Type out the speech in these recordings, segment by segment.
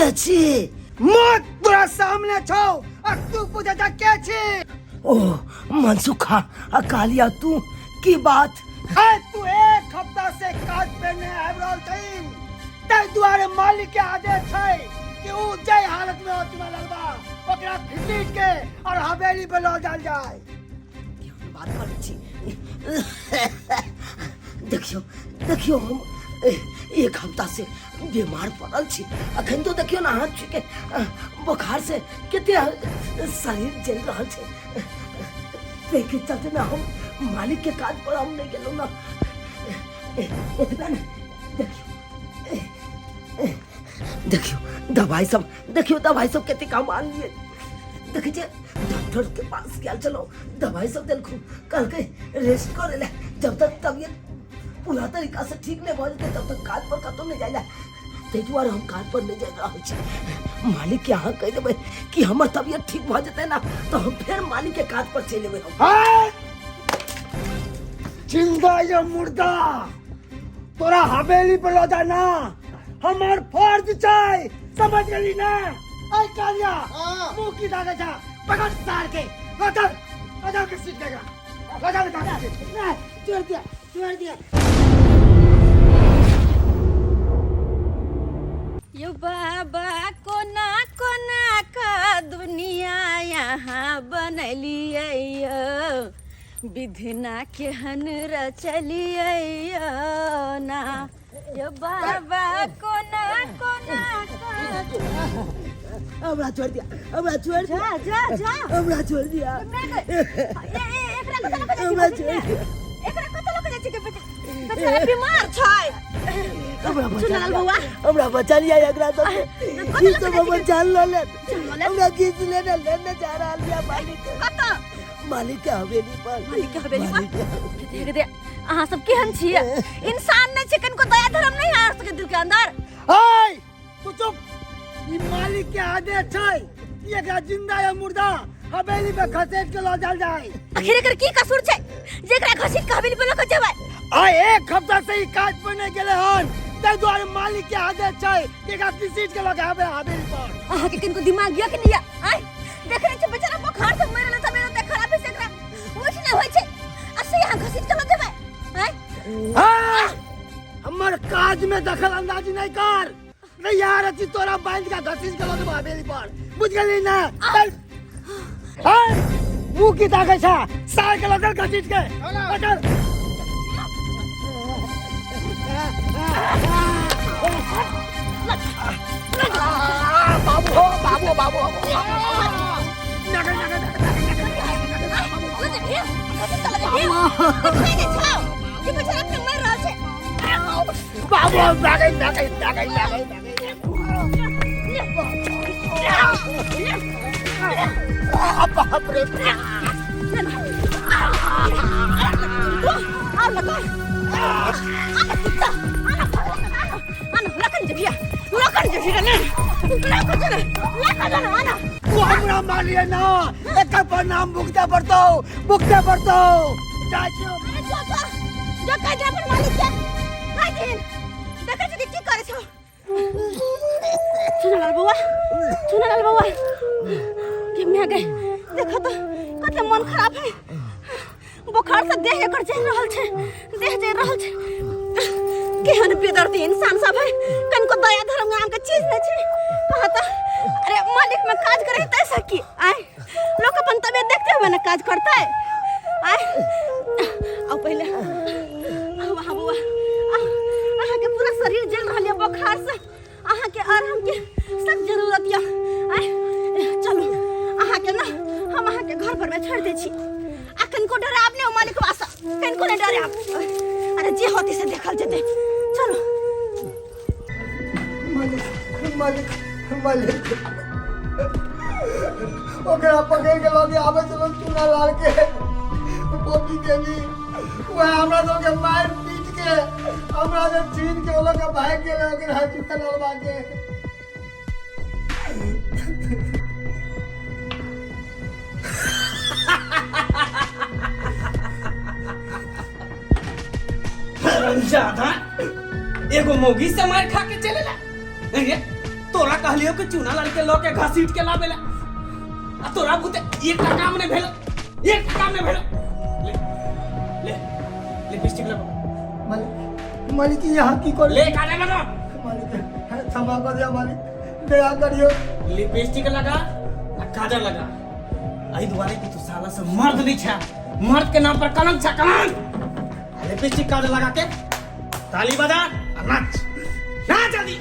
के छी? मौत तोरा सामने छौ आ तू पूछे छ के छी? ओ मनसुखा आ कालिया, तू की बात? ए तू एक हफ्ता से काज पे नहीं आबि रहल छही, ताहि दुआरे मालिक के आदेश छै कि ऊ जाहि हालत में हो चुना ललबा ओकरा घसीट के और हवेली पे लऽ जायल जाय। केहन बात करै छी? देखियौ देखियौ, हम एक हफ्ता से बीमार पड़ल छी। अखन तो देखियौ ने, हाथ छुके बोखार से कते शरीर जलि रहल छै। ताहिके चलते ने हम मालिक के काज पर हम नहीं गेलहुँ ना। एतबे ने, देखियौ देखियौ दवाई सब, देखियौ दवाई सब कते काम आनलियै। देखै छियै, डॉक्टर के पास गेल छलहुँ, दवाई सब देलखुन, कहलकै रेस्ट करे ले, जब तक तबियत पूरा तरीका से ठीक नहीं भऽ जेतै तब तक काज पर कतहु नहि जाय ले। ताहि दुआरे हम काज पर नहि जा रहल छी। मालिक के अहाँ कहि देबै कि हमर तबियत ठीक भऽ जेतै ना तऽ हम फेर मालिक के काज पर चलि एबै हम। हाय! जिंदा ये मुर्दा तोरा हवेली पर लऽ जा ना, हमर फर्ज छै, समझ गेली ना? ऐ कालिया, मुंह की दागे जा, पकड़ सार के लऽ चल, लऽ जा के सीट देगा, लऽ जा, लऽ जा। नहीं, छोड़ दिया, छोड़ दिया। यो बाबा, कोना कोना का दुनिया यहाँ बनलियै यौ, विधना केहन रचलियै यौ ना। यो बाबा, कोना कोना का हमरा छोड़ दिया, हमरा छोड़ दिया। जा जा जा, हमरा छोड़ दिया। ए, ए, एकरा कतऽ लऽ कऽ जाइ छी? हमरा छोड़ दिया। एकरा कतऽ लऽ कऽ जाइ छी के? बेचारा बीमार छै। हमरा बचा चुनलाल लिया। बौआ। हमरा बचा लिया एकरा सब से। कतऽ ई लऽ सब कऽ जाइ हमर छी? जान लऽ लेत। जान लऽ लेत? हमरा घीच लेने लेने जा रहल यऽ मालिक के। कतऽ? मालिक के हवेली पर। मालिक के हवेली पर? मालिक के। देख दे, अहाँ सब केहन छियै? इंसान नहि छै? कनिको दया धर्म नहि है अहाँ सबके दिल के अंदर? ऐ तू चुप, ई मालिक के आदेश छै कि एकरा जिंदा या मुर्दा हवेली पे खसेट के लऽ जायल जाय। आखिर एकर की कसूर छै जे एकरा घसीट के हवेली पर लऽ के जेबै? आइ एक हफ्ता से ई काज पर नहि गेलै हन, ताहि दुआरे मालिक के आदेश छै कि एकरा घसीट के लऽ के आबे हवेली पर। अहाँ के किनको दिमाग यऽ कि नहि यऽ? आँय, देख रहल छी बेचारा बोखार से मरि रहल छै, तबियत खराब है से एकरा उठ नहि होइ छै आ से अहाँ घसीट के लऽ जेबै? आँय। हाँ, हमर काज में दखल अंदाजी नहीं कर, नहीं यार, अथी तोरा बांध के घसीट के लऽ जेबो हवेली पर, बुझ गेली ना? चल। हाँ, मुंह की ताकै छा, सार के लऽ चल घसीट के, लऽ चल। बाबू हो, बाबू हो, बाबू हो। नगर नगर नगर लऽ जेबही? घसीट के लऽ जेबही? देखै नहि छौ कि बेचारा अपने मरि रहल छै? बाबू, भागै भागै भागै भागै भागै। बाप रे। आउ लगा, आना कुत्ता, आना, आना, लखन जभिया, लखन जभिया ने, लखन जने, लखन जने, आना। तू हमरा मारलिए ना, एकर परिणाम भुगते पड़तौ, भुगते पड़तौ। जाइ छियौ। अरे जो जो जो, कह दे अपन मालिक के, कह दे। देखै छी कि की करै छौ। चुनालाल बौआ, चुनालाल बौआ, के मैं गए, देखो तो कते मन खराब है। बुखार से देह एकर जरि रहल छै, देह जरि रहल छै। केहन बेदर्दी इंसान सब है, कनिको दया धर्म नाम के चीज नहीं छै। कहा तो अरे मालिक में काज करे तैसे की? आय, लोग अपन तबियत देखते हुए ना काज करते। आय, आओ पहले आओ। अहाँ बौआ, अहाँ के पूरा शरीर जल रहल यऽ बोखार से। अहाँ के आराम के सब जरूरत यऽ। आय चलू, अहाँ के ना हम अहाँ के घर पर में छोड़ दै छी आ कनिको डराब नहि मालिक वासा, कनिको नहि डराब। अरे जे होती से देखल जेतै, चलू। मालिक, मालिक, मालिक, ओकरा पकड़ के लऽ के आबै छलहुँ चूना लाल के, पोपी देवी, वएह हमरा सबके मारि पीट के हमरा से छीन के ओ लऽ के भागि गेलै ओकरा चूना लालबा के। हरामजादा, एगो मौगी से मार खा के चलेला। अरे तो तोरा कहलियो कि चूना लाल के लऽ के घसीट के लाबे ला आ तोरा बुते एकटा काम नहीं भेल, एकटा काम नहीं भेल। ले ले लिपस्टिक लगा। मालिक, मालिक यहाँ की कर ले काटा लगा। मालिक क्षमा कर दिया मालिक, दया करियो। लिपस्टिक लगा आ काजर लगा। एहि दुआरे कि तू साला से मर्द नहीं छा, मर्द के नाम पर कलंक छा, कलंक। आ लिपस्टिक काजर लगा के ताली बजा आ नाच नाच जल्दी।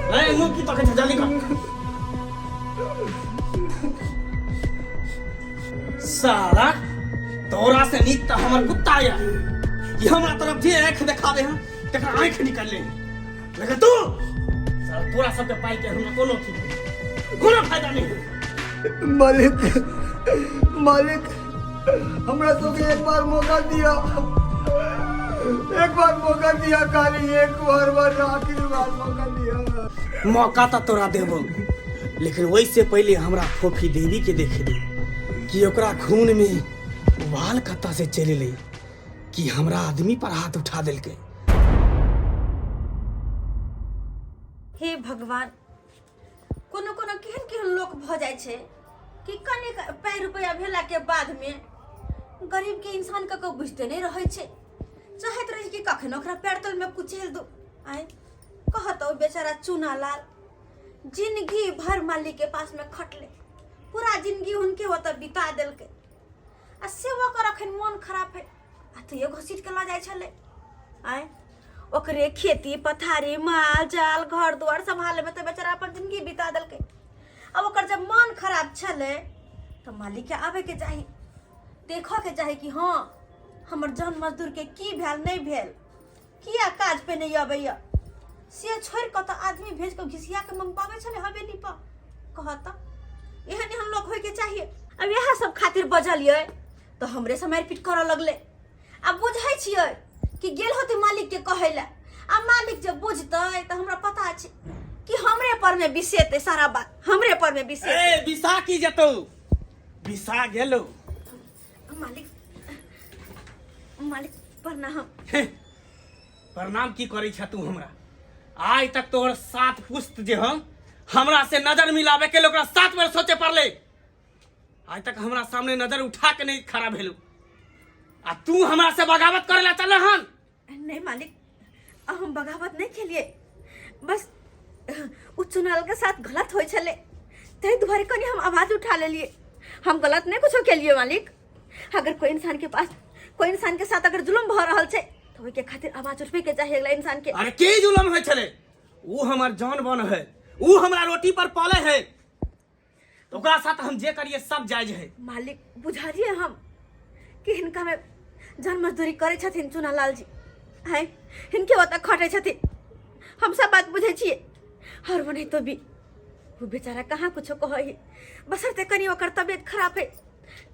ए मुंह की तके जल्दी कर। साला तोरा से नीक तऽ हमर कुत्ता या कि हमरा तरफ जे आँखि देखाबे हन तकरा आँखि निकल ले। लेकिन तू साला तोरा सबके पाइ के हमरा कोनो ठीक नहीं, कोनो फायदा नहीं। मालिक, मालिक हमरा सबके एक बार मौका दिया, एक बार मौका दिया, खाली एक बार, बार आखिरी बार मौका दिया। मौका तो तोरा देबो, लेकिन वैसे पहले हमरा फोफी देवी के देखे दे कि ओकरा खून में उबाल कत्ता से चलि ले कि हमरा आदमी पर हाथ उठा देलकै। हे भगवान, कोनो कोनो केहन केहन लोक भऽ जाइ छै कि कनिक पाइ रुपैआ भेलाके बादमे गरीबके इंसानके कोइ बुझिते नहि रहै छै। चाहैत रहै कि कखन ओकरा पैर तलमे कुचैल दू। आँय कहत ओ बेचारा चूना लाल जिंदगी भर मालिकके पासमे खटलै, पूरा जिंदगी हुनके ओतऽ बिता देलकै आ से ओकर अखन मोन खराब है आ तैयो घसीट के लऽ जाइ छलै। आँय ओकरे खेती पथारी माल जाल घर दुआर सम्हाले में तऽ बेचारा अपन जिंदगी बिता देलकै। अब ओकर जब मन खराब छलै तऽ मालिकके आबैके चाही, देखऽके चाही कि हँ हमर जन मजदूरके की भेल नहि भेल, किया काज पे नहि अबैया। से छोड़ि कऽ तऽ आदमी भेज कऽ घिसिया के मंगवाबै छलै हवेली पर। कहत तऽ एहन एहन लोक होइके चाहिए। अब इएह सब खातिर बजलियै तऽ हमरे से मारिपीट करऽ लगलै। आब बुझै छियै कि गेल होतै मालिकके कहै लए, आ मालिक जब बुझतै तऽ हमरा पता छै कि हमरे पर में बिसेतै सारा बात, हमरे पर में बिसेतै। ए बिसा की जेतौ, बिसा गेलौ। मालिक, मालिक प्रणाम। हे, प्रणाम की करै छ तू हमरा? आइ तक तोहर 7 पुस्त जे हम हमरा से नजर मिलावे के लिए ओकरा 7 बेर सोचे पड़ले। आइ तक हमरा सामने नजर उठा के नहीं खड़ा भेलू आ तू हमरा से बगावत करे ला चले हन। नहीं मालिक, हम बगावत नहीं खेलिए, बस उ चुनाल के साथ गलत होय छले तै दुआरे कनी हम आवाज उठा लेलिए। हम गलत नहीं कुछो केलिए मालिक। अगर कोई इंसान के पास कोई इंसान के साथ अगर जुलम भ रहल छै तो ओइ के खातिर आवाज उठबे के चाही अगला इंसान के। अरे की जुलम होय छले? उ हमर जान बन है, उ हमरा रोटी पर पले है, तो ओकरा साथ हम जे करिए सब जायज है। मालिक बुझलिए हम कि हिनका में जन मजदूरी करे छथिन चुनालाल जी, हैं हिनके ओतऽ खटै छथिन, हम सब बात बुझै छियै। हर बने तो भी वो बेचारा कहाँ कुछो कहै है, बसरते कनी ओकर तबियत खराब है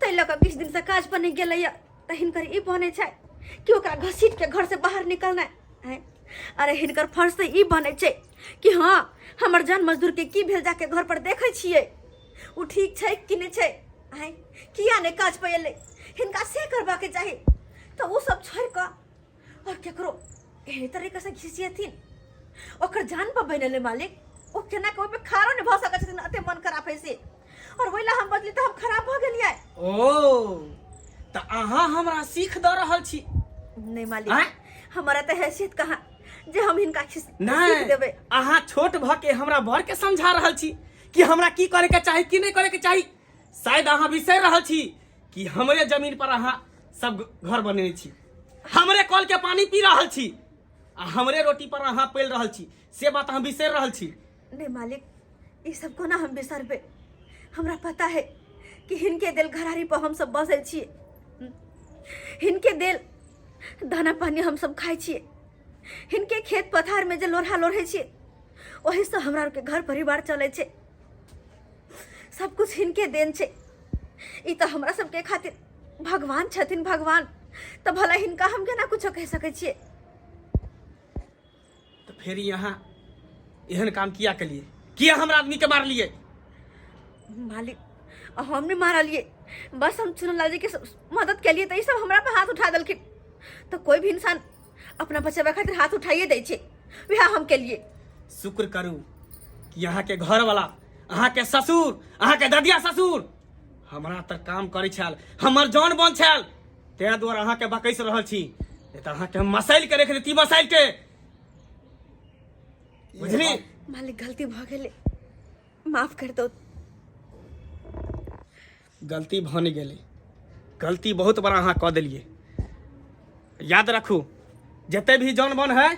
तै लऽ कऽ किछु दिनसँ काज पर नहि गेलैया, तऽ हिनकर ई बनै छै कि ओकरा घसीट के घर से बाहर निकलनाइ। हैं अरे हिनकर फर्ज तऽ ई बनै छै कि हँ हमर जन मजदूर के की भेल जाके घर पर देखै छियै उ ठीक छै कि नहि छै, आँय किया नहि काज पर एलै, हिनका से करबाके चाही। तऽ ओ सब छोड़ि कऽ और केकरो एहि तरीका से घिसियथिन, ओकर जान पर बनि एलै मालिक, ओ केना के ओहिमे खारो नहि भऽ सकै छथिन, एते मन खराब है से। और ओहि लए हम बजली तऽ हम खराब भऽ गेलियै। ओ तऽ अहाँ हमरा सीख दऽ रहल छी? नहि मालिक, आँय? हमरा तऽ हैसियत कहाँ जे हम हिनका सीख नहि देबै। अहाँ छोट भऽ के हमरा बड़ के समझा रहल छी कि हमरा की करे के चाही की नहीं करे के चाही। शायद अहाँ बिसरि रहल छी कि हमरे जमीन पर अहाँ सब घर बनेने छी, हमरे कल के पानी पी रहल छी आ हमरे रोटी पर अहाँ पेल रहल छी, से बात अहाँ बिसरि रहल छी। नहीं मालिक, ई सब कोना हम बिसरबै? हमरा पता है कि हिनके देल घरारी पर हम सब बसै छियै, हिनके देल दाना पानी हम सब खाइ छियै, हिनके खेत पथार में जे लोढ़ा लोढ़ै छियै ओहिसँ हमरा आरके घर परिवार चलै छै, सब कुछ हिनके देन छै। ई तऽ हमरा सबके खातिर भगवान छथिन, भगवान। तऽ भला हिनका हम केना कुछो कहि सकै छियै? तऽ फेर यहाँ एहन काम किया केलिए? किया हमरा आदमी के मारलिए? मालिक हम नहीं मारलिए, बस हम चुनलाल जी के मदद के लिए तऽ ई सब हमरा पर हाथ उठा देलखिन। तऽ कोई भी इंसान अपना बचेबा खातिर हाथ उठाइए दै छै, वएह हम केलिए। शुक्र करू कि अहाँ के घर वाला, अहाँ के ससुर, अहाँ के ददिया ससुर हमरा तर काम करै छल, हमर जौन बन छल, ताहि दुआरे अहाँ के बकैस रहल छी, नहीं तऽ अहाँ के हम मसाइल के रख देती, मसाइल के, बुझली? मालिक गलती भऽ गेलै, माफ कर दो। गलती भऽ नहि गेलै, गलती बहुत बड़ा अहाँ कऽ देलियै। याद रखू, जते भी जौन बन है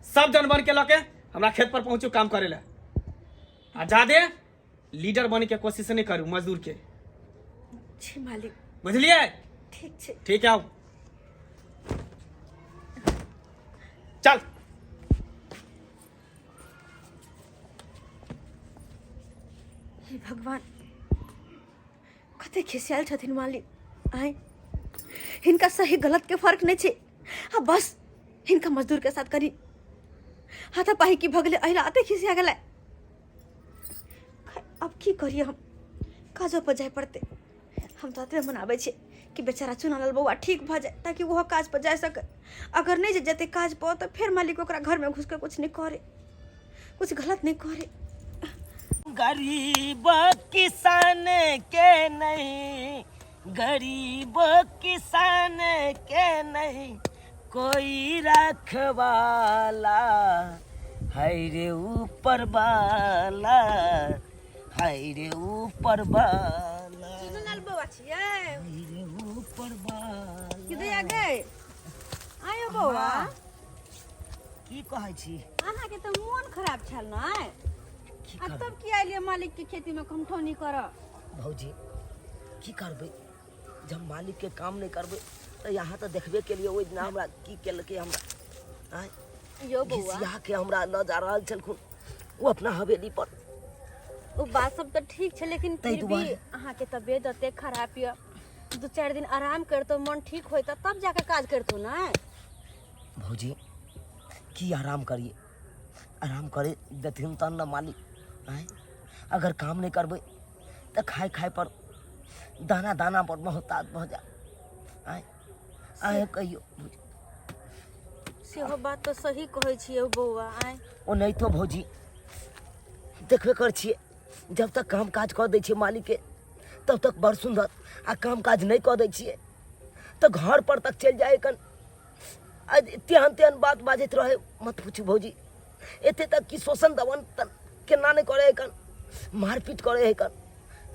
सब जौन बन के लऽ के हमरा खेत पर पहुँचू काम करे ला, आ जादे लीडर बने के कोशिश नहीं करू मजदूर के। जी मालिक। बुझलिए? ठीक छै। ठीक है, आओ चल। हे भगवान, कते खिसियाल छथिन मालिक। आय हिनका सही गलत के फर्क नहीं छै, आ बस हिनका मजदूर के साथ करी हाथापाही की भगले अहिला अते खिसिया गेलै। अब की करिए हम, काजो पर जाय पड़ते। हम तो अतबे मनाबै छियै कि बेचारा चुनालाल बौआ ठीक भऽ जाए ताकि ओहो काज पर जा सके। अगर नहीं जेतै काज पर तऽ फेर मालिक ओकरा घरमे घुसि कऽ कुछ नहीं करे, कुछ गलत नहीं करे। गरीब किसान के नहीं, गरीब किसान के नहीं कोई रखवाला, है रे ऊपर वाला, है रे ऊपर वाला। चुनलाल बौआ छियै? है रे ऊपर वाला। कि दैया गए आयो बौआ? की कहै छी? अहाँके तऽ मोन खराब छल ने, की आ करबै? तब की आइलियै मालिक के खेती में कमठौनी करऽ? भौजी की करबै, जब मालिक के काम नहीं करबै तऽ यहाँ तऽ देखबे के लिए ओहि दिना हमरा की केलकै हमरा आँय? यौ बौआ, घिसिया के हमरा लऽ जा रहल छलखुन ओ अपना हवेली पर। ओ बात सब तऽ ठीक छै, लेकिन ताहि फिर भी दुआरे। अहाँके तबियत एते खराब यऽ, दू चारि दिन आराम करतो, मन ठीक होइता तब जाके काज करतो ने। भौजी की आराम करिए, आराम करे देथिन तहन ने मालिक। आँय, अगर काम नहीं करबै तऽ खाय खाय पर दाना दाना पर मोहताज भऽ जायब। आँय आँय कहियौ भौजी। सेहो बात तऽ सही कहै छियै बौआ। आँय ओ नहीं तो भौजी देखबे कर छियै, जब तक काम काज कऽ दै छियै मालिकके तब तक बड़ सुन्दर, आ काम काज नहि कऽ दै छियै तऽ घर पर तक चलि जाइ कन आ तेहन तेहन बात बाजैत रहै, मत पूछू भौजी। एते तक कि शोषण दमन तक केना नहि करै कन, मारपीट करै है कन।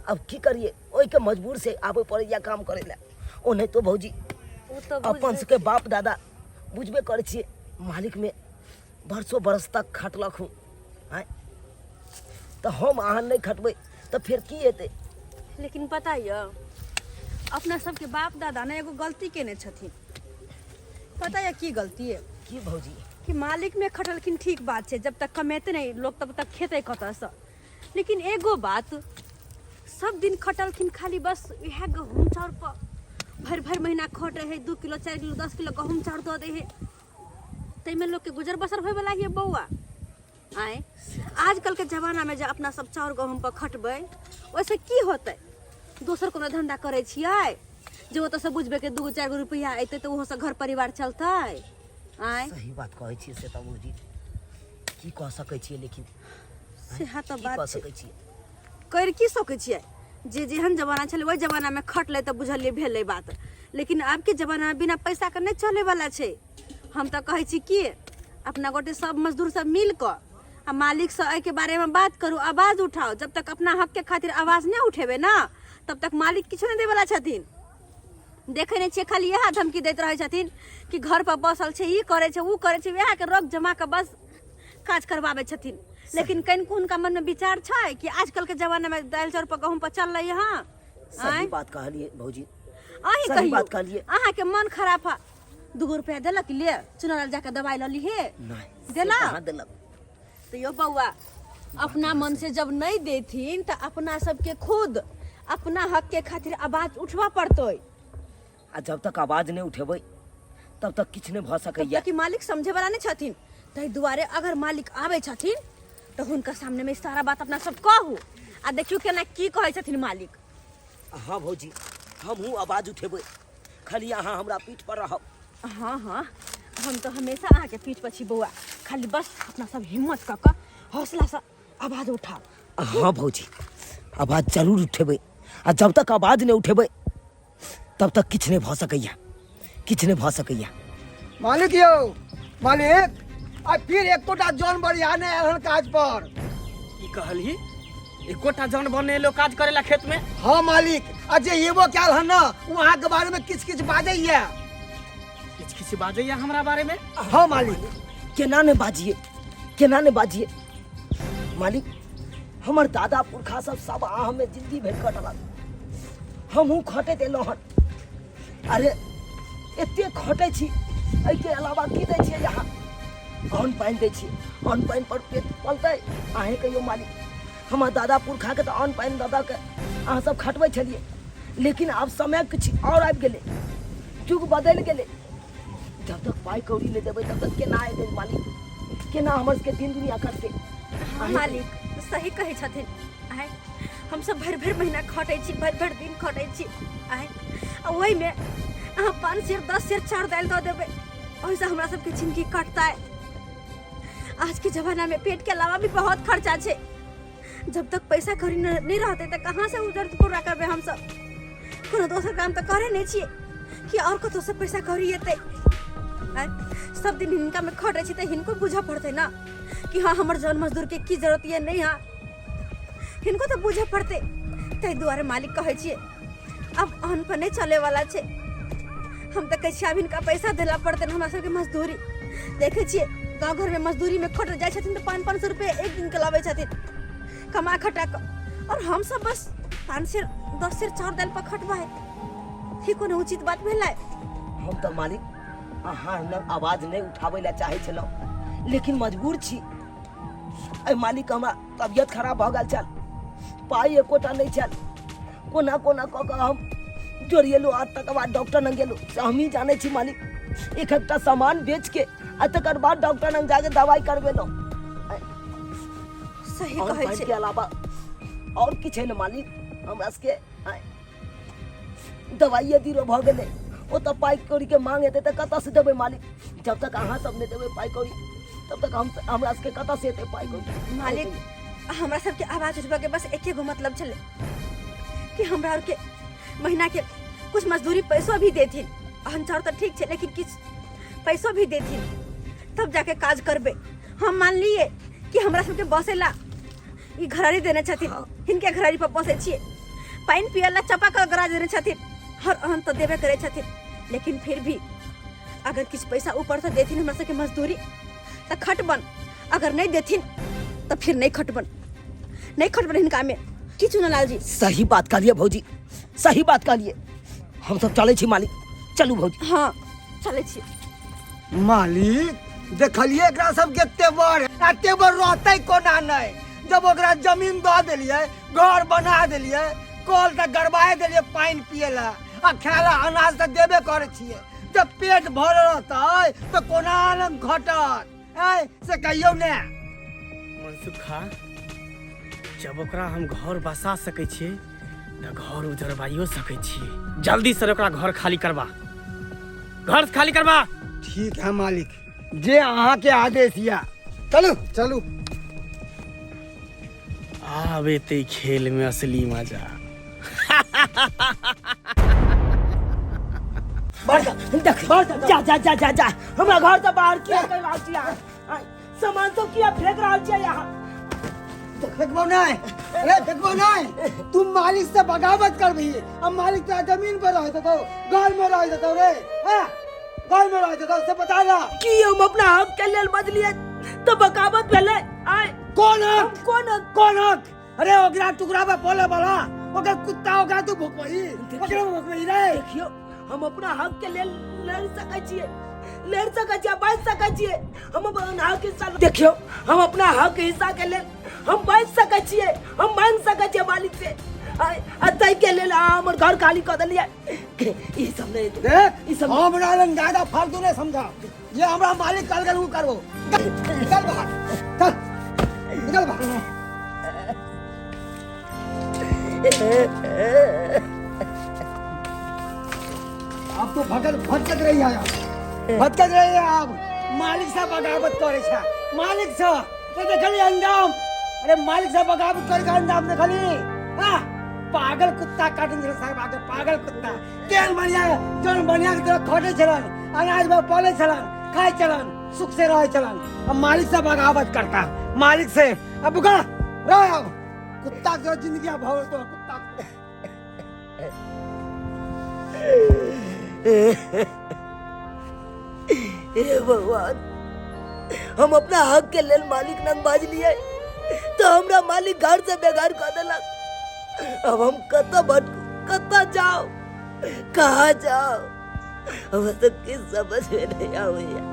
अब की करिए, ओहिके मजबूर से आबे पड़ैया काम करै लए। ओ नहीं तो भौजी ओ तऽ अपन बुझै सबके बाप दादा बुझबे करै छियै, मालिकमे बरसो बरस तक खटलक हूँ। आँय तऽ हम अहाँ नहि खटबै तऽ फेर की हेतै? लेकिन पता यऽ अपना सबके बाप दादा ने एगो गलती केने छथिन, पता यऽ की गलती है? की भौजी? कि मालिक में खटलखिन ठीक बात छै, जब तक कमेते नहीं लोग तब तक खेतै कतऽसँ, लेकिन एगो बात सब दिन खटलखिन खाली बस इएह गहूँम चाउर पर भरि भरि महीना खटै है, 2 किलो 4 किलो 10 किलो गहूँम चाउर दऽ दै है, ताहिमे लोकके गुजर बसर होइवला हियै बौआ। आँय आजकल के जमाना में जे अपना सब चाउर गहूँम पर खटबै ओहिसँ की होतै? दोसर कोनो धंधा करै छियै जे ओतऽसँ बुझबै कि 2 4 गो रुपैआ अयतै तऽ ओहोसँ घर परिवार चलतै। आँय सही बात कहै छियै से तऽ भौजी, की कह सकै छियै, लेकिन सएह तऽ की बात कह छै, सकै छियै, करि की सकै छियै? जे जेहन जमाना छलै ओहि जमानामे खटलै तऽ बुझलियै भेलै बात, लेकिन आबके जमानामे बिना पैसाके नहि चलैवला छै। हम तऽ कहै छी कि अपना गोटे सब मजदूर सब मिल कऽ आ मालिकसँ एहिके बारेमे बात करू, आवाज उठाउ। जब तक अपना हकके खातिर आवाज नहि उठेबै ने तब तक मालिक किछो नहि दैवला छथिन। देखै नहि छियै, खाली इएह धमकी दैत रहै छथिन कि घर पर बसल छै, ई करै छै, ओ करै छै, उएहके रग जमा कऽ बस काज करबाबै छथिन। लेकिन कनिको हुनका मनमे विचार छै कि आजकलके जमानामे दालि चाउर पर गहूँम पर चललै हँ? सही बात कहलियै भौजी, अहीं सही कहियौ बात कहलियै। अहाँके मन खराब है, 2 रुपया देलक ले चुनार जाके दवाई लऽ लीहे? नहीं देलक? कहाँ देलक? तो यो बौआ अपना मन से जब नहीं देथिन तो अपना सबके खुद अपना हक के खातिर आवाज उठवा पड़तै। आ जब तक आवाज नहीं उठेबै तब तक किछु नहि भऽ सकैया, कि मालिक समझे वाला नहीं छथिन। ताहि दुआरे अगर मालिक आबै छथिन तऽ हुनका सामने में सारा बात अपना सब कहू आ देखियौ केना की कहै छथिन मालिक। हाँ भौजी, हमहूँ आवाज उठेबै, खाली अहाँ हमरा पीठ पर रहब। हाँ हाँ, हम तऽ हमेशा अहाँके पीठ पर छी बौआ, खाली बस अपना सब हिम्मत कऽ कऽ हौसलासँ आवाज उठाउ। हाँ भौजी, आवाज जरूर उठेबै, आ जब तक आवाज नहि उठेबै तब तक किछु नहि भऽ सकैया, किछु नहि भऽ सकैया। मालिक यौ मालिक, आ फिर एकोटा जन बढ़िया नहि आयल हन काज पर। की कहलही? एकोटा जन बन नहि एलो काज करेला खेत में? हाँ मालिक, आ जे एबो कयल हन न ओ अहाँके बारे में किछु किछु बाजैया। किछु किछु बाजैया हमरा बारे में? हाँ मालिक। केना नहि बाजिए, केना नहि बाजिए मालिक, हमर दादा पुरखा सब सब अहाँ में जिंदगी भरि कटलक, हमहूँ खटैत एलहुँ हन। अरे एते खटै छी, एहिके अलावा की दै छियै अहाँ? अन्न पानि दै छियै, अन्न पानि पर पेट पलतै? अहेँ कहियौ मालिक, हमर दादा पुरखाके तऽ अन्न पानि दऽ दऽ के अहाँ सब खटबै छलियै, लेकिन आब समय किछु आओर आबि गेलै, युग बदलि गेलै। जब तक पाइ कौड़ी नहि देबै तब तक केना एतै मालिक, केना हमर सबके दिन दुनिया कटतै? हाँ मालिक, सही कहै छथिन। आय हमसब भरि भरि महीना खटै छी, भरि भरि दिन खटै छी, आय आ ओहिमे अहाँ 5 सेर 10 सेर चाउर दालि दऽ देबै, ओहिसँ हमरा सबके जिंदगी कटतै। आज के जमाना में पेट के अलावा भी बहुत खर्चा छै, जब तक पैसा कौड़ी नहीं रहते तऽ कहाँ से उजर पूरा करबै हमसब? कोनो दोसर काम तऽ करे नहीं छियै कि और कतौ से पैसा कौड़ी एतै। आँय, सब दिन हिनका में खटै छी तऽ हिनको बुझऽ पड़तै ना कि हाँ हमर जन मजदूर के की जरूरत ये नहीं, हाँ हिनको तऽ बुझऽ पड़तै। ताहि दुआरे मालिक कहै छियै अब अन्न पर नहीं चले वाला छै। हम तऽ कहै छियै आब हिनका पैसा देला पड़तै हमरा सबके मजदूरी। देखै छियै गाँव घर में मजदूरी में खट जाइ छथिन तऽ 500 रुपया एक दिन के लाबै छथिन कमा खटा कऽ, और हम सब बस 5 सेर 10 सेर चाउर दालि पर खटबै, ई कोनो उचित बात भेलै? हम तऽ मालिक अहाँ लग आवाज नहि उठाबै लए चाहै छलहुँ, लेकिन मजबूर छी। एहि मालिक हमरा तबियत खराब भऽ गेल छल, पाइ एकोटा नहि छल, कोना कोना कऽ कऽ हम जोड़िएलहुँ आ तकर बाद डॉक्टर लग गेलहुँ, से हमही जानै छी मालिक। एक एकटा सामान बेच के आ तकर बाद डॉक्टर लग जाके दवाइ करबेलहुँ। सही और कहै पाइ छै। के अलावा और किछु है ने मालिक हमरा सबके? आँय, दवाइए दीरो भऽ गेलै, ओतऽ पाइ कौड़ीके मांग हेतै तऽ कतऽसँ देबै मालिक? जब तक अहाँ सब नहि देबै पाइ कौड़ी तब तक हम हमरा सबके कतऽसँ एतै पाइ कौड़ी? मालिक हमरा सबके आवाज उठबऽ के बस एके गो मतलब छलै कि हमरा आरके महीना के कुछ मजदूरी पैसो भी देथिन, अहन चाउर तऽ ठीक छै लेकिन किछु पैसो भी देथिन तब जाके काज करबै। हम मानलिए कि हमरा सबके बसेला ई घरारी देने छथिन, हिनके घरारी पर बसै छियै, पानि पियै ला चपा कऽ गराज देने छथिन, हर अहन तऽ देबे करै छथिन, लेकिन फिर भी अगर किछु पैसा ऊपरसँ देथिन हमरा सबके मजदूरी तऽ खटबन, अगर नहीं देथिन तऽ फिर नहीं खटबन, नहीं खटबन हिनका में। की चुनलाल जी? सही बात कहलिए भौजी, सही बात कहलिए। हम सब चलै छी मालिक, चलू भौजी। हाँ चलै छी। मालिक देखलिए एकरा सबके तेवर, आ तेवर रहतै कोना नहि, जब ओकरा जमीन दऽ देलियै, घर बना देलियै, कल तऽ गड़बाए देलियै पानि पियै लए आ खाय लए अनाज तऽ देबे करै छियै, जब पेट भरल रहतै तऽ कोना आनंद घटत? आँय से कहियौ ने। मनसुखा, जब ओकरा हम घर बसा सकै छियै तऽ घर उजरबाइयो सकै छियै। जल्दी से ओकरा घर खाली करबा, घर खाली करबा। ठीक है मालिक, जे अहाँके आदेश यऽ। चलू चलू। आब एतै खेल में असली मजा। बाहर जा, देख, बाहर जा, जा, जा, जा, जा, जा। हमरा घर से बाहर किया कर रहल छी अहाँ? आँय, सामान सब किया फेंक रहल छियै अहाँ? फेंकबो नहीं, अरे फेंकबो नहीं, तुम मालिक से बगावत करबही, अब मालिक तोरा जमीन पर रह देतौ, घर में रह देतौ रे, हाँ? घर में रह देतौ से बता ना। की हम अपना हक के लेल बजलियै तऽ बगावत भेलै? आँय, कौन हक? हम कोन हक? कौन हक? अरे ओकरा टुकड़ा में बोले वाला ओकर कुत्ता, ओकरा तू भुकबही, ओकरा भुकबही रे। देखियौ, हम अपना हक के लेल लड़ सकै छियै, लड़ सकै छियै, बाजि सकै छियै। हम अपन हक हिस्सा, देखियौ, हम अपना हक हिस्सा के लेल हम बाजि सकै छियै, हम मांगि सकै छियै मालिक से। आ ताहि के लेल अहाँ हमर घर खाली कऽ देलियै, ई सब नहि हेतै। देख, ई सब हमरा लग ज्यादा फालतू नहीं समझा, ये हमरा मालिक कल गल करबो। निकल बाहर, चल निकल बाहर। तू भटक भटकत रही है, भटकत रही है। आब मालिक से बगावत करे छे, मालिक से तो देखली अंजाम। अरे मालिक से बगावत करे के अंजाम देखली। हाँ, पागल कुत्ता काटन छल साहब आके, पागल कुत्ता। केहन बढ़िया जौन बढ़िया के तरह खटे छलन, अनाज में पले छलन, खाए छलन, सुख से रहे छलन। अब मालिक से बगावत करता, मालिक से। अब बुका रह, अब कुत्ता के जिंदगी अब हो तो कुत्ता। हे भगवान, हम अपना हक के लेल मालिक नंग बाज लिए तो हमरा मालिक घर से बेघर कर देलक। अब हम कतऽ भटकू, कतऽ जाओ, कहाँ जाओ, हमरा तो किछ समझ में नहीं आबैया,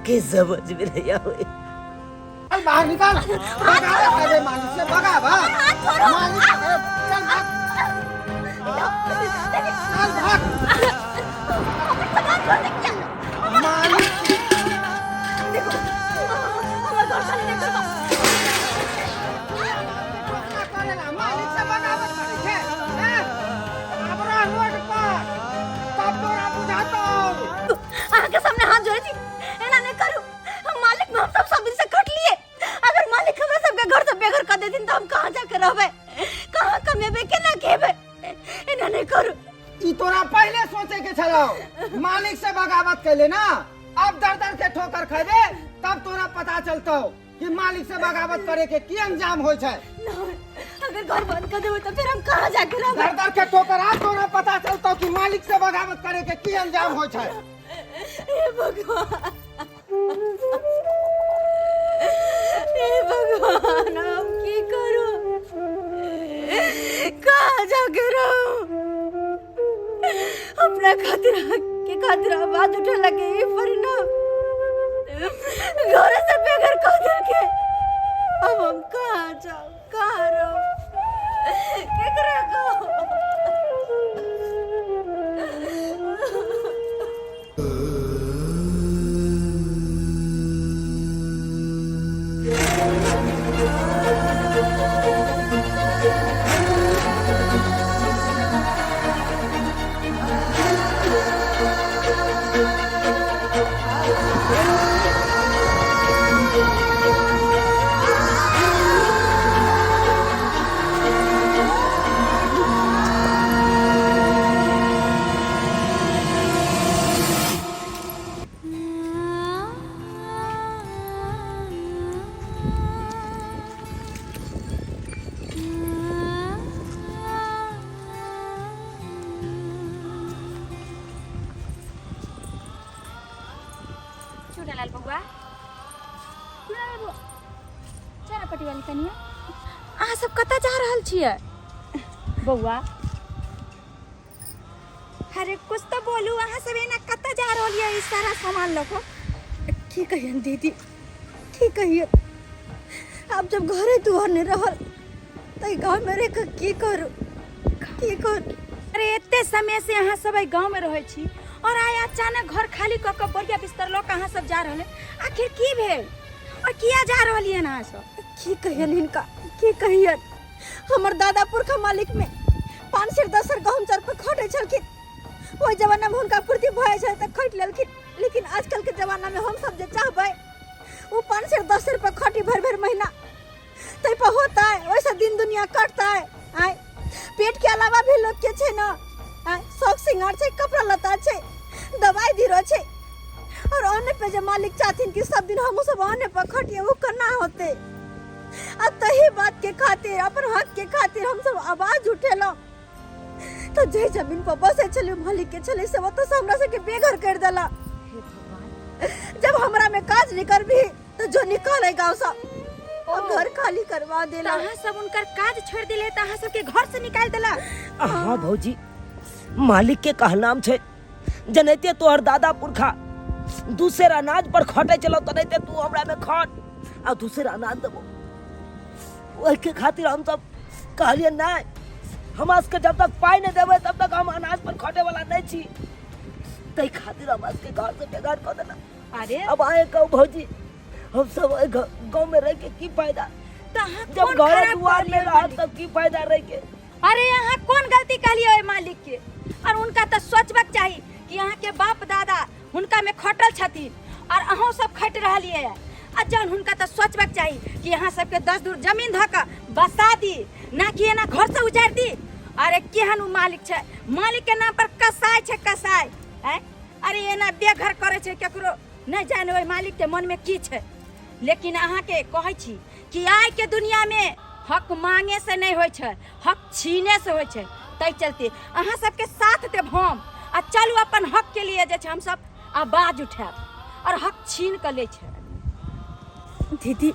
किछ समझ में नहीं आबैया। चल बाहर निकाल, भगा अरे मालिक से भगा भाग मालिक, अरे चल भाग, चल भाग मालिक। हमर घर खाली नहीं करबा। करेला मालिक से बगावत करे छे, हैं? हमरा रोड पर तब तोरा बुझातो। अहाँ के सामने हाथ जोड़े छी, एना नहीं करू। हम मालिक में हम सब सब दिन से खट लिए। अगर मालिक हमरा सबके घर से बेघर कर देथिन तो हम कहाँ जाके रहबै, कहाँ कमेबै, केना खेबै? एना नहीं करू। ई तोरा पहले सोचे के छलौ, मालिक से बगावत कैले ना, अब दर दर के ठोकर खेबे तब तोरा पता चलतौ कि मालिक से बगावत करे के की अंजाम होय छै। नहीं, अगर घर बंद कर देबै तो फिर हम कहाँ जाके रहबै? दर दर के ठोकर आ तोरा पता चलतौ कि मालिक से बगावत करे के की अंजाम होय छै। हे भगवान, हे भगवान, हम की करू, कहाँ जाके रहू? अपना खातिर के खातिर आवाज उठे लगे, ई परिणाम घर से बेघर कर देलके। अब हम कहाँ जाऊ, कहाँ रहू, केकरा कहू? चूनालाल बउआ, चूनालाल बउआ, चारा पट्टी वाली कनिया, अहाँ सब कतऽ जा रहल छियै बउआ? अरे कुछ तो बोलू, अहाँ सब एना कतऽ जा रहल ये ई सारा सामान लऽ कऽ? की कहियन दीदी, की कहियन, आब जब घरे दुआर नहि रहल तऽ गाँव में रहि कऽ की करू, की करू? अरे एते समय से अहाँ सब एहि गाँव में रहै छी और आइ अचानक घर खाली कऽ कऽ बोरिया बिस्तर लऽ कऽ अहाँ सब जा रहल, आखिर की भेल और किया जा रहलियै अहाँ सब? की कहियन हिनका, की कहियन, हमर दादा पुरखा मालिक में 5 सेर 10 सेर गहूम चाउर पर खटै छलखिन। ओहि जमाना में हुनका पूर्ति भऽ जाइ छल तऽ खटि लेलखिन, लेकिन आजकल के जमाना में हम सब जे चाहबै ओ 5 सेर 10 सेर पर खटी भरि भरि महीना तै पर होतै? ओहिसँ दिन दुनिया कटतै? आय पेट के अलावा भी लोग के छै ने, आय शौक श्रृंगार छै, कपड़ा लत्ता छै, दवाई बीरो छै, और अन्न पे जे मालिक चाहथिन कि सब दिन हमहूँ सब अन्न पर खटिए, वो केना होतै? आ तही बात के खातिर, अपन हक के खातिर हम सब आवाज उठेलहुँ तो जे जमीन पर बसे छलै मालिक के छलै से ओतऽ से हमरा सबके बेघर कर देला। जब हमरा में काज नहीं करबी तो जो निकल है गाँव से और घर खाली करवा देला। अहाँ सब उनकर काज छोड़ दिले तऽ अहाँ सबके घर से निकाल देला? हाँ भौजी, मालिक के कहनाम छै जनैते तोहर दादा पुरखा दूसर अनाज पर खटे चलो तनैते तू हमरा में खट आ दूसर अनाज देबो। ओहि के खातिर हम सब कहलिए नहीं, हमरा सबके जब तक पाई नहीं देबै तब तक हम अनाज पर खटे वाला नहीं छी, तै खातिर हमरा सबके घर से बेघर कऽ देला। अरे अब आए कहू भौजी, हम सब एहि गाँव में रह के की फायदा? तऽ अहाँ जब कोन घर खराब दुआर कहलियै में रहब मालिक? तब की फायदा रह के? अरे अहाँ कोन गलती कहलियै ओहि मालिक के? और उनका तऽ सोचबाक चाही कि अहाँके बाप दादा हुनकामे खटल छथिन और अहूँ सब खटि रहलियै आ जहन हुनका तऽ सोचबाक चाही कि अहाँ सबके 10 दूर जमीन धऽ कऽ बसा दी, ना कि एना घरसँ उजाड़ि दी। अरे केहन ओ मालिक छै, मालिकके नाम पर कसाइ छै, कसाइ। आँय, अरे एना बेघर करै छै केकरो, नहि जाने ओहि मालिकके मनमे की छै। लेकिन अहाँके कहै छी कि आइके दुनियामे हक मांगे से नहि होइ छै, हक छीने से होइ छै। ताहि चलते अहाँ सबके साथ देब हम, आ चलू अपन हक के लिए जे छै हमसब आवाज उठायब और हक छीन कऽ लै छै। दीदी,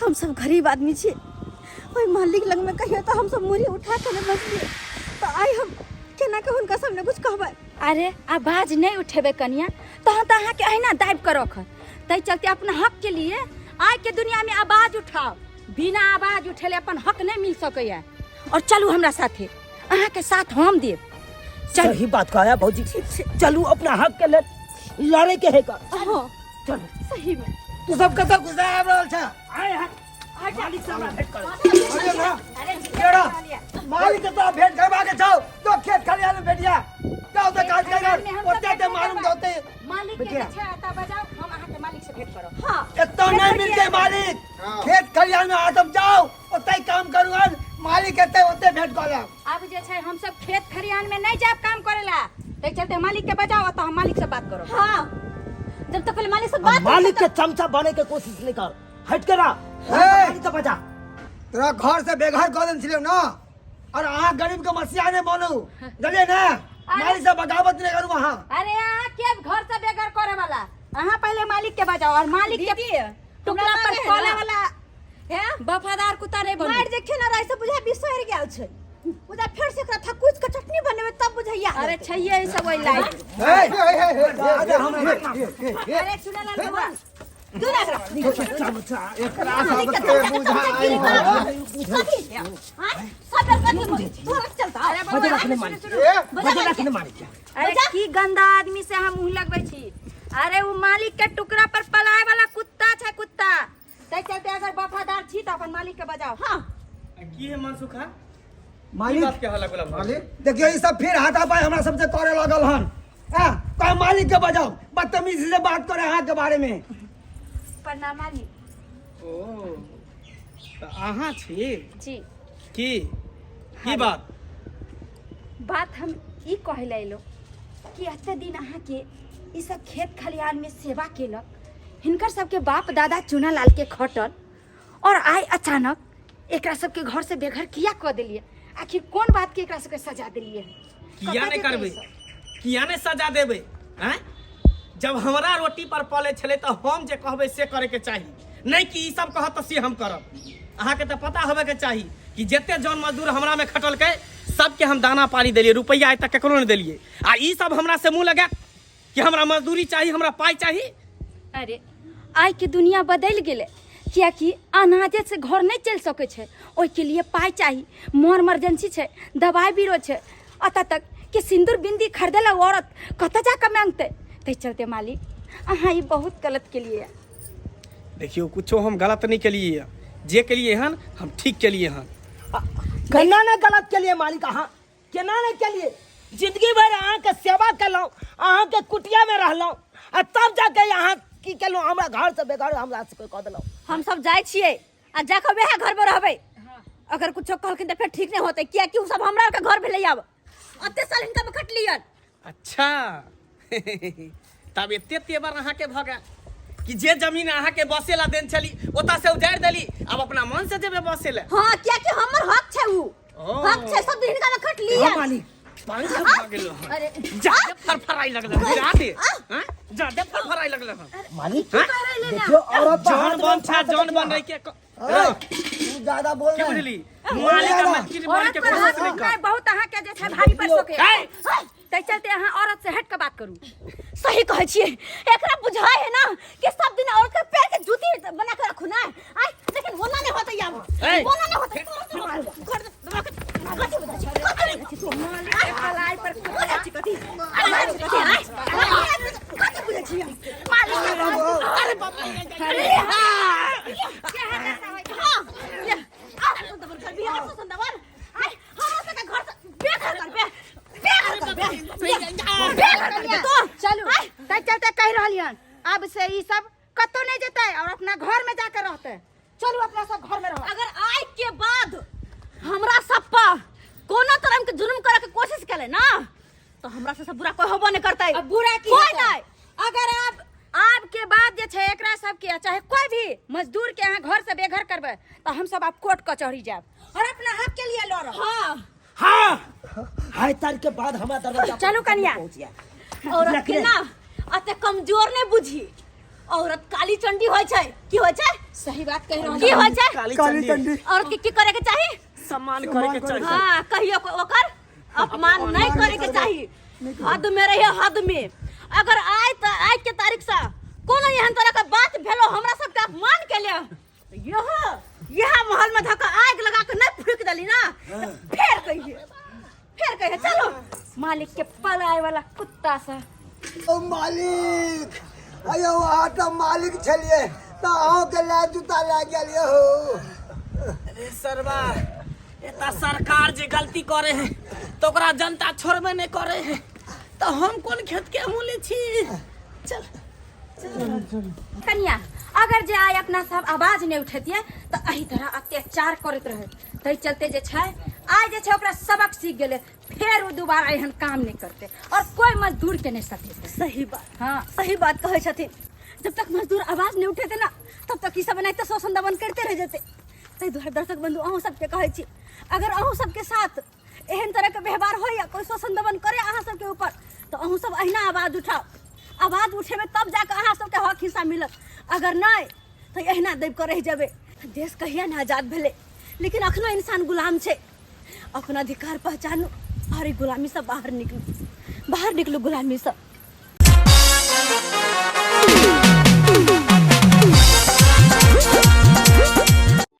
हमसब गरीब आदमी छी, ओहि मालिक लगमे कहियो तऽ हमसब मुड़ी उठा कऽ नहि बजलियै, तऽ आइ हम केना कऽ हुनका सामने कुछ कहबै? अरे आवाज नहि उठेबै कनिया, तहन तऽ अहाँके अहिना दाबि कऽ रखत। ताहि चलते अपना हक के लिए आइ के दुनिया में आवाज उठाओ, बिना आवाज उठेले अपन हक नहीं मिल सकैया। और चलू हमरा साथे, अहाँके साथ हम देब। चलू। सही बात कहा भौजी, चलू अपना हक के लेल लड़े के है का। हाँ। चलू। सही में। तू सब कतऽ गुस्सा आबि रहल छ? आए हैं मालिक से हमरा भेंट करे। अरे ना, केड़ा? मालिक के तो भेंट करवा के जाओ तो खेत खलिहान में भेटिया जाओ तो काज कर ओते ते मालूम दोते। मालिक के बेटिया। जे छै एतऽ बजाउ, हम अहाँके मालिक से भेंट करब। हाँ। एतऽ नहीं मिलते मालिक, खेत खलिहान में आटम जाओ ओते काम करू, मालिक एते ओते भेंट कर लेब। अब जे छै हम सब खेत खलिहान में नहीं जाब काम करेला, ताहि चलते मालिक के बजाओ, ओतऽ हम मालिक से बात करब। हाँ, जब तक पहले मालिक से बात मालिक के चमचा बने के कोशिश नहीं कर, हट के रह। हे! मालिक के बजा। तोरा घर से बेघर कऽ देने छलियौ ना, और अहाँ गरीब के मसीहा नहीं बनू, जानलियै ना? मालिक से बगावत नहीं करू अहाँ। अरे अहाँ के घर से बेघर करे वाला, अहाँ पहले मालिक के बजाओ और मालिक के दीदी, टुकड़ा हमरा पर मांगे है कोला ना। वाला हैं? वफादार कुत्ता नहीं बनू। मार जे खेना रहे से बुझा बिसरि गेल छै, बुझा फेर से एकरा थकुच के चटनी बनेबै तब बुझैया। अरे छैये ई सब ओहि लायक। हे, हे, हे, हे, हे, अरे सुनल लाल बबुआ, दूर एकरा। चमचा एकरा सबके बुझाइ है। अरे बबुआ, बजा रखने मालिक। सुनू, सुनू। बजा रखने मालिक के। अरे की गंदा आदमी से हम मुंह लगबै छी। अरे वो मालिक के टुकड़ा पर पलाय वाला कुत्ता छै, कुत्ता। ताहि चलते अगर वफादार छी तऽ अपन मालिक के बजाओ। हाँ। की है मनसुखा? मालिक, बात के हल्ला गुल्ला भऽ गेल? देखियौ ई सब फिर हाथापाई हमरा सबसे करे लगल हन। हाँ, कहे मालिक के बजाओ, बदतमीजी से बात करे अहाँ के बारे में। प्रणाम मालिक। ओ तऽ अहाँ छी? जी। की की बात? बात हम ई कहै लए एलहुँ कि एते दिन अहाँके ई सब खेत खलिहान में सेवा केलक, हिनकर सबके बाप दादा चूना लाल के खटल, और आइ अचानक एकरा सबके घर से बेघर किया कऽ देलियै? आखिर कोन बात के एकरा सबके सजा देलियै? किया कतऽ नहि जेतै करबै? ई सब? किया नहि सजा देबै? आँय, जब हमरा रोटी पर पलै छलै तऽ हम जे कहबै से करैके चाही, नहि कि ई सब कहत तऽ से हम करब। अहाँके तऽ पता होबेके चाही कि जते जन मजदूर हमरा में खटलकै सबके हम दाना पानी देलियै, रुपैआ आइ तक ककरो नहि देलियै, आ ई सब हमरा से मुँह लगायत कि हमरा मजदूरी चाही, हमरा पाइ चाही। अरे आइ के दुनिया बदलि गेलै, कियाकि अनाजे से घर नहि चलि सकै छै, ओहिके लिए पाइ चाही, मोर इमरजेंसी छै, दवाइ बीरो छै, अतऽ तक कि सिन्दूर बिन्दी खरीदे ला औरत कतऽ जाकऽ मांगतै। ताहि चलते मालिक अहाँ ई बहुत गलत केलियै। देखियौ, कुछो हम गलत नहि केलियै, जे केलियै हन हम ठीक केलियै हन। केना ने गलत केलियै मालिक अहाँ, केना ने केलियै? जिंदगी भरि अहाँके सेवा केलहुँ, अहाँके कुटियामे रहलहुँ, आ तब जाके अहाँ की केलहुँ? हमरा घर से बेघर हमरा सबके कऽ देलहुँ। हम सब जाइ छियै आ जाकऽ वएह घर में रहबै। अगर कुछो कहलखिन तऽ फेर ठीक नहि होतै, कियाकि ओ सब हमरा आरके घर भेलै। आब एते साल हिनका में खटलियन। अच्छा, तब एते तेवर अहाँके भऽ गेल कि जे जमीन अहाँके बसे ला देन छली ओतऽ से उजाड़ि देली, अब अपना मन से जेबै बसे ला? हाँ, कियाकि हमर हक छै, उ ओ। हक छै, सब दिन हिनका में खटलियन। हाँ, मालिक। पंख भऽ गेलो हन। अरे जादे फरफराइ लगल हन, जादे हाँ? जादे फरफराइ लगल हन। मालिक हाँ? देखियौ औरत पर जौन हाथ बन छा उठा जौन सकै बन रही के ए, तू ज्यादा बोल की रहे। बुझली? मालिक आ मटकी बोल औरत के पर कोशिश हाथ नहीं कर। उठनाइ बहुत अहाँके जे छै भारी पड़ि सकै। ए! ताहि चलते अहाँ औरत से हट के बात करू। सही कहै छियै, एकरा बुझाय है ना कि सब दिन औरत के पैर के जूती बना के रखू ना आय, लेकिन ओना नहीं होतै आब, ए! ओना नहीं होतै। घर कथी बुझाय छै? कथी बुझाय छै? मालिक के पलाई पर बुझाय छै कथी? बुझाय छै कथी? आय, कथी बुझाय छै? मालिक के अरे बाप रे, अरे हां, ये आ सुंदर कर बिहार से सुंदर आय, हमरा सबके घर से बेघर करबे, बेघर करबे, बेघर करबे। आब से ई सब कतौ नहीं जेतै और अपना घर में जाके रहतै। चलू अपना सब घर में रहो। अगर आइ के बाद हमरा सब पर कोनो तरह के जुर्म करे के कोशिश केले ना तो हमरा से सब बुरा कोई होबो नहीं करतै। अब बुरा की कोई हेतै? नहीं। अगर आप आब के बाद जे छै एकरा सब के चाहे कोई भी मजदूर के अहाँ घर से बेघर करबै तो हम सब आप कोर्ट कचहरी जायब और अपना हक के लिए लड़ब। हाँ हाँ हाय तारीख के बाद हमरा दरवाजा पर चलू कनिया। पहुंच गया। औरत के ना अते कमजोर नहीं बुझी, औरत काली चंडी होय छै। की होय छै? सही बात कह रहल की होय छै? काली काली चंडी। चंडी। औरत के की करे के चाही? सम्मान करे के चाही। हाँ, कहियो कोई ओकर अपमान नहीं करे के चाही। हद में रहिए, हद में। अगर आय त आय के तारीख से कोनो एहन तरह के बात भेलो हमरा सबके अपमान के लिए, यह महल में धक्का आग लगा के नहीं फूक देली ना, फेर कहिए, फेर कहिए। चलो मालिक के पलाए वाला कुत्ता सा। ओ मालिक, अयो अहाँ तऽ मालिक छलियै तऽ अहाँके लए जूता लए गेलियै हो। अरे सरवा, एता सरकार जे गलती करे है तो ओकरा जनता छोड़बे नहीं करे है, तो हम कोन खेत के मूले छी। चल कनिया, अगर जे आइ अपना सब आवाज नहीं उठेतियै तऽ एही तरह अत्याचार करैत रहे। ताहि चलते जे छै आइ जे छै ओकरा सबक सीख गेलै, फेर ओ दोबारा एहन काम नहीं करते और कोई मजदूर के नहीं सतेतै। सही बात। हाँ सही बात कहै छथिन। जब तक मजदूर आवाज नहीं उठेते ना तब तक ई सब एनाहिते शोषण दमन करते रह जेतै। ताहि दुआरे दर्शक बंधु अहूँ सबके कहै छी, अगर अहूँ सबके साथ एहन तरह के व्यवहार होइए, कोई शोषण दमन करे अहाँ सबके ऊपर, तो अहूँ सब अहिना आवाज उठाउ। आवाज उठेबै तब जाके अहाँ सबके हक हिस्सा मिलत, अगर नहीं तो अहिना दबि कऽ रहि जेबै। देश कहिया ने आजाद भेलै, लेकिन अखनो इंसान गुलाम छै। अपना अधिकार पहचानू और ई गुलामी से बाहर निकलू, बाहर निकलू गुलामी से।